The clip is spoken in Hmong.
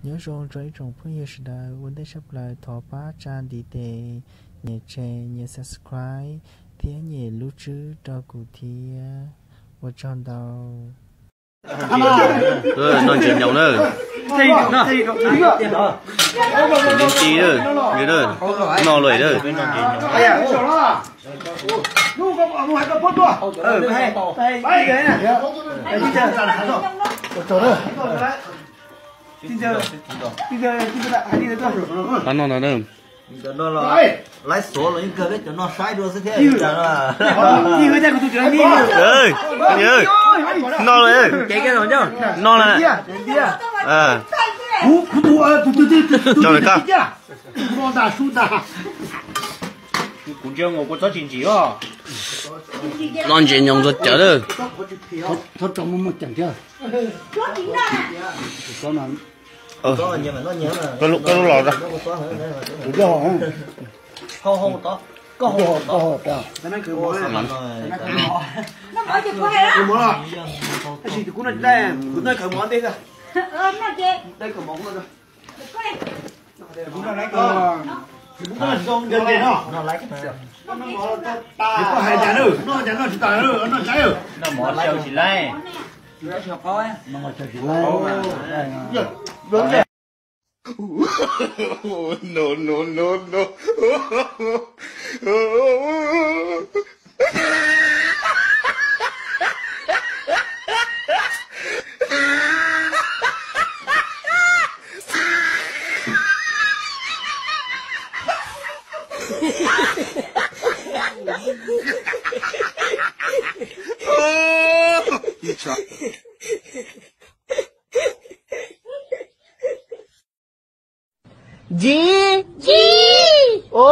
Nyob zoo rau ib tsoom phooj ywg sawv daws, ua ntej tshaj plaws thov pab tsa ntiv tes, nyem share, nyem subscribe thiab nyem lub tswb rau kuv thiab. Ua tsaug ntau. Noj ntses nyoos na. Tus neeg ti na, noj lawm. Pab noj no na. Laiv xuav los yeej kawg peb cov noj saib dua xwb thiab. Noj lawm. Noj lawm. Kuv ntsia nkaus kuv txhob tsis ntsim os. Noj ntses nyoos ntxuag cawv lawm. Koj lub los. Noj mov xyaw tsis laib. Ji, o,